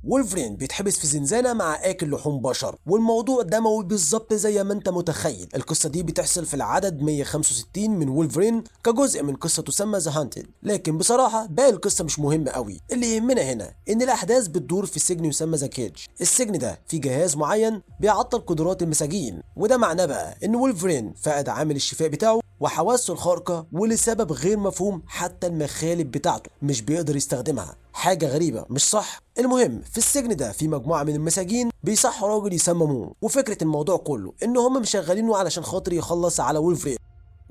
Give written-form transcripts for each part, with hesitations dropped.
وولفرين بيتحبس في زنزانة مع آكل لحوم بشر، والموضوع دموي بالظبط زي ما انت متخيل. القصة دي بتحصل في العدد 165 من وولفرين كجزء من قصة تسمى The Hunted، لكن بصراحة باقي القصة مش مهم قوي. اللي يهمنا هنا ان الاحداث بتدور في سجن يسمى The Cage. السجن ده فيه جهاز معين بيعطل قدرات المساجين، وده معناه بقى ان وولفرين فقد عامل الشفاء بتاعه وحواسه الخارقة، ولسبب غير مفهوم حتى المخالب بتاعته مش بيقدر يستخدمها. حاجة غريبة مش صح؟ المهم في السجن ده في مجموعة من المساجين بيصحوا راجل يسمى مو، وفكرة الموضوع كله ان هم مشغلينه علشان خاطر يخلص على وولفرين.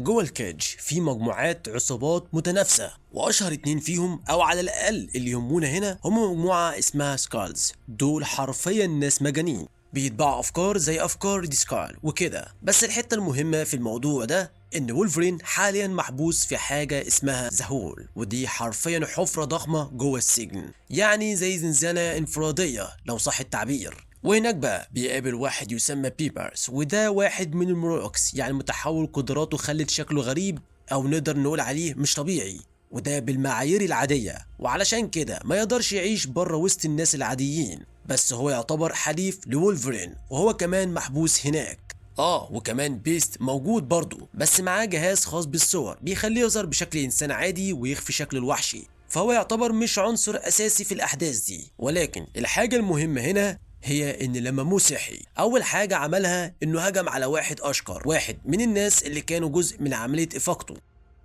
جوه ال Cage في مجموعات عصابات متنافسة، واشهر اتنين فيهم او على الاقل اللي يهمونا هنا هم مجموعة اسمها Skulls. دول حرفيا ناس مجانين بيتبعوا افكار زي افكار Red Skull وكده. بس الحتة المهمة في الموضوع ده ان وولفرين حاليا محبوس في حاجة اسمها The Hole، ودي حرفيا حفرة ضخمة جوه السجن، يعني زي زنزانة انفرادية لو صح التعبير. وهناك بقى بيقابل واحد يسمى بيبرس، وده واحد من ال Morlocks، يعني متحول قدراته خلت شكله غريب او نقدر نقول عليه مش طبيعي، وده بالمعايير العادية، وعلشان كده ما يقدرش يعيش بره وسط الناس العاديين. بس هو يعتبر حليف لوولفرين، وهو كمان محبوس هناك. وكمان بيست موجود برضه، بس معاه جهاز خاص بالصور بيخليه يظهر بشكل انسان عادي ويخفي شكله الوحشي، فهو يعتبر مش عنصر اساسي في الاحداث دي. ولكن الحاجة المهمة هنا هي ان لما مو صحي اول حاجة عملها انه هجم على واحد اشقر، واحد من الناس اللي كانوا جزء من عملية افاقته.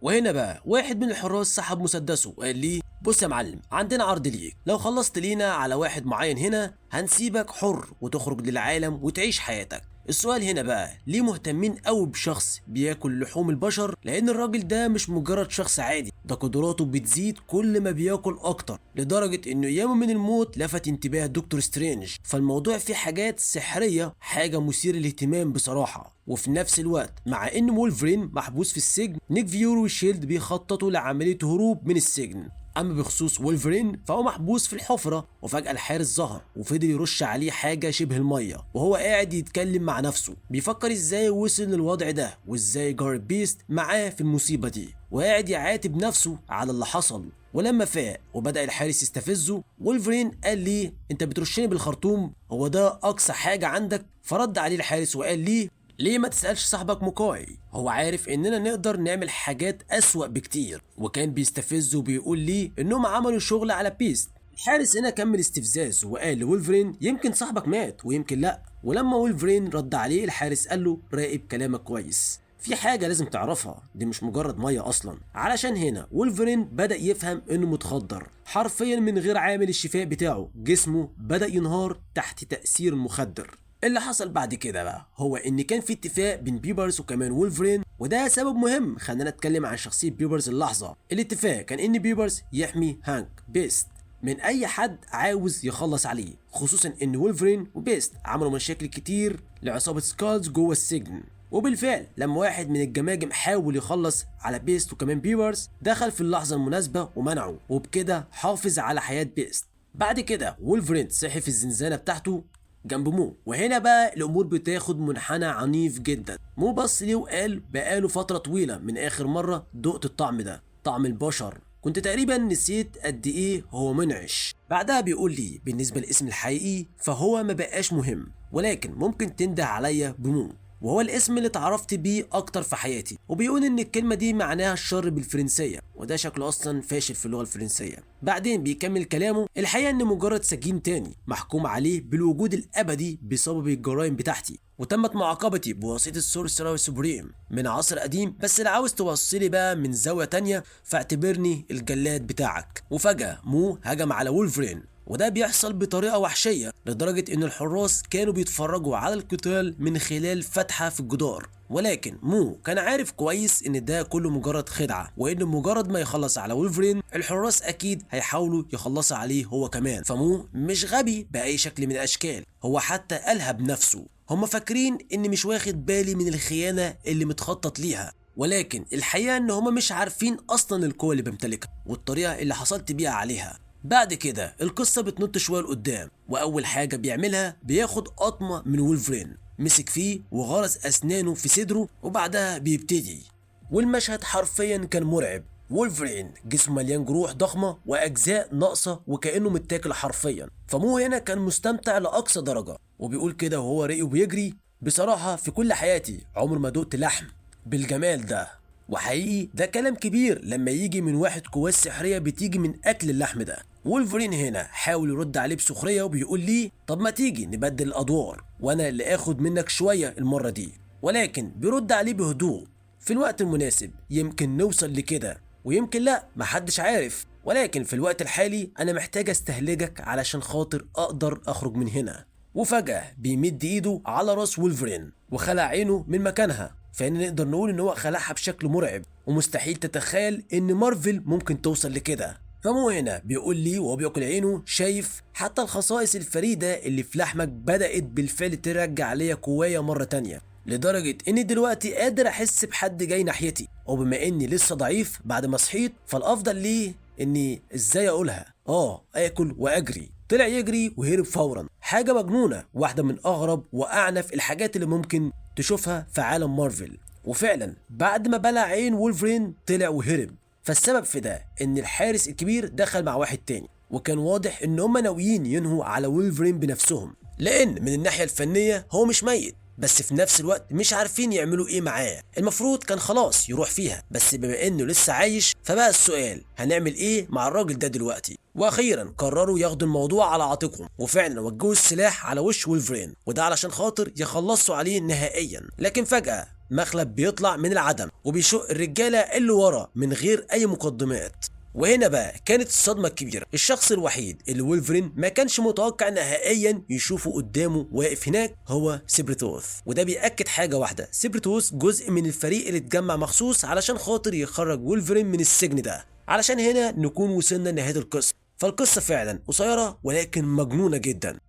وهنا بقى واحد من الحراس سحب مسدسه وقال ليه بص يا معلم، عندنا عرض ليك، لو خلصت لينا على واحد معين هنا هنسيبك حر وتخرج للعالم وتعيش حياتك. السؤال هنا بقى ليه مهتمين قوي بشخص بياكل لحوم البشر؟ لان الراجل ده مش مجرد شخص عادي، ده قدراته بتزيد كل ما بياكل اكتر، لدرجة انه ياما من الموت لفت انتباه دكتور سترينج. فالموضوع فيه حاجات سحرية، حاجة مثيرة للاهتمام بصراحة. وفي نفس الوقت مع ان وولفرين محبوس في السجن، نيك فيوري وشيلد بيخططوا لعملية هروب من السجن. اما بخصوص وولفرين فهو محبوس في الحفرة، وفجأة الحارس ظهر وفضل يرش عليه حاجة شبه المية، وهو قاعد يتكلم مع نفسه بيفكر ازاي وصل للوضع ده وازاي جار بيست معاه في المصيبة دي، وقاعد يعاتب نفسه على اللي حصل. ولما فاق وبدأ الحارس يستفزه، وولفرين قال ليه انت بترشني بالخرطوم، هو ده اقصى حاجة عندك؟ فرد عليه الحارس وقال ليه ليه ما تسألش صاحبك مكاي، هو عارف اننا نقدر نعمل حاجات اسوأ بكتير. وكان بيستفزه وبيقول ليه انهم عملوا شغل على بيست. الحارس هنا كمل استفزاز وقال لولفرين يمكن صاحبك مات ويمكن لا. ولما وولفرين رد عليه الحارس قال له راقب كلامك كويس، في حاجة لازم تعرفها، دي مش مجرد مية أصلا. علشان هنا وولفرين بدأ يفهم إنه متخدر حرفيا من غير عامل الشفاء بتاعه، جسمه بدأ ينهار تحت تأثير المخدر. اللي حصل بعد كده بقى هو ان كان في اتفاق بين بيبرز وكمان وولفرين، وده سبب مهم خلينا نتكلم عن شخصية بيبرز اللحظة. الاتفاق كان ان بيبرز يحمي هانك بيست من اي حد عاوز يخلص عليه، خصوصا ان وولفرين وبيست عملوا مشاكل كتير لعصابة Skulls جوه السجن. وبالفعل لما واحد من الجماجم حاول يخلص على بيست وكمان بيبرز، دخل في اللحظة المناسبة ومنعه، وبكده حافظ على حياة بيست. بعد كده وولفرين صحي في الزنزانة بتاعته جنب مو، وهنا بقى الامور بتاخد منحنى عنيف جدا. مو بص ليه وقال بقاله فترة طويلة من اخر مرة دقت الطعم ده، طعم البشر، كنت تقريبا نسيت قد ايه هو منعش. بعدها بيقول لي بالنسبة للاسم الحقيقي فهو ما بقاش مهم، ولكن ممكن تنده عليا بمو، وهو الاسم اللي اتعرفت بيه اكتر في حياتي. وبيقول ان الكلمة دي معناها الشر بالفرنسية، وده شكله اصلا فاشل في اللغة الفرنسية. بعدين بيكمل كلامه، الحقيقة ان مجرد سجين تاني محكوم عليه بالوجود الابدي بسبب الجرائم بتاعتي، وتمت معاقبتي بواسطة ال Sorcerer Supreme من عصر قديم، بس لو عاوز توصلي بقى من زاوية تانية فاعتبرني الجلاد بتاعك. وفجأة مو هجم على وولفرين، وده بيحصل بطريقة وحشية لدرجة ان الحراس كانوا بيتفرجوا على القتال من خلال فتحة في الجدار. ولكن مو كان عارف كويس ان ده كله مجرد خدعة، وان مجرد ما يخلص على وولفرين الحراس اكيد هيحاولوا يخلصوا عليه هو كمان. فمو مش غبي بأي شكل من الاشكال، هو حتى قالها بنفسه، هما فاكرين ان مش واخد بالي من الخيانة اللي متخطط ليها، ولكن الحقيقة ان هما مش عارفين اصلا القوة اللي بمتلكها والطريقة اللي حصلت بيها عليها. بعد كده القصة بتنط شوية لقدام، وأول حاجة بيعملها بياخد قطمة من وولفرين، مسك فيه وغرس أسنانه في صدره، وبعدها بيبتدي. والمشهد حرفيا كان مرعب. وولفرين جسمه مليان جروح ضخمة واجزاء ناقصه وكانه متاكل حرفيا. فمو هنا كان مستمتع لاقصى درجه، وبيقول كده وهو ريقه بيجري: بصراحة في كل حياتي عمر ما دقت لحم بالجمال ده. وحقيقي ده كلام كبير لما يجي من واحد قواه السحريه بتيجي من اكل اللحم ده. وولفرين هنا حاول يرد عليه بسخريه وبيقول ليه: طب ما تيجي نبدل الادوار وانا اللي اخد منك شوية المرة دي. ولكن بيرد عليه بهدوء: في الوقت المناسب يمكن نوصل لكده ويمكن لا، محدش عارف، ولكن في الوقت الحالي انا محتاج استهلكك علشان خاطر اقدر اخرج من هنا. وفجأة بيمد ايده على راس وولفرين وخلع عينه من مكانها، فإن نقدر نقول ان هو خلعها بشكل مرعب، ومستحيل تتخيل ان مارفل ممكن توصل لكده. فمو هنا بيقول لي وهو بياكل عينه: شايف حتى الخصائص الفريدة اللي في لحمك بدأت بالفعل ترجع ليا قوايا مرة تانية، لدرجة اني دلوقتي قادر احس بحد جاي ناحيتي، وبما اني لسه ضعيف بعد ما صحيت فالافضل ليه اني ازاي اقولها اكل واجري. طلع يجري وهرب فورا. حاجة مجنونة، واحدة من اغرب واعنف الحاجات اللي ممكن تشوفها في عالم مارفل. وفعلا بعد ما بلع عين وولفرين طلع وهرب. فالسبب في ده ان الحارس الكبير دخل مع واحد تاني، وكان واضح ان هم ناويين ينهوا على وولفرين بنفسهم، لان من الناحية الفنية هو مش ميت، بس في نفس الوقت مش عارفين يعملوا ايه معاه. المفروض كان خلاص يروح فيها، بس بما انه لسه عايش فبقى السؤال هنعمل ايه مع الراجل ده دلوقتي. واخيرا قرروا ياخدوا الموضوع على عاتقهم، وفعلا وجهوا السلاح على وش وولفرين، وده علشان خاطر يخلصوا عليه نهائيا. لكن فجأة مخلب بيطلع من العدم وبيشق الرجالة اللي ورا من غير اي مقدمات. وهنا بقى كانت الصدمة الكبيرة، الشخص الوحيد اللي وولفرين ما كانش متوقع نهائيا يشوفه قدامه واقف هناك هو سيبرتوث. وده بيأكد حاجة واحدة، سيبرتوث جزء من الفريق اللي اتجمع مخصوص علشان خاطر يخرج وولفرين من السجن ده. علشان هنا نكون وصلنا لنهاية القصة. فالقصة فعلا قصيرة ولكن مجنونة جدا.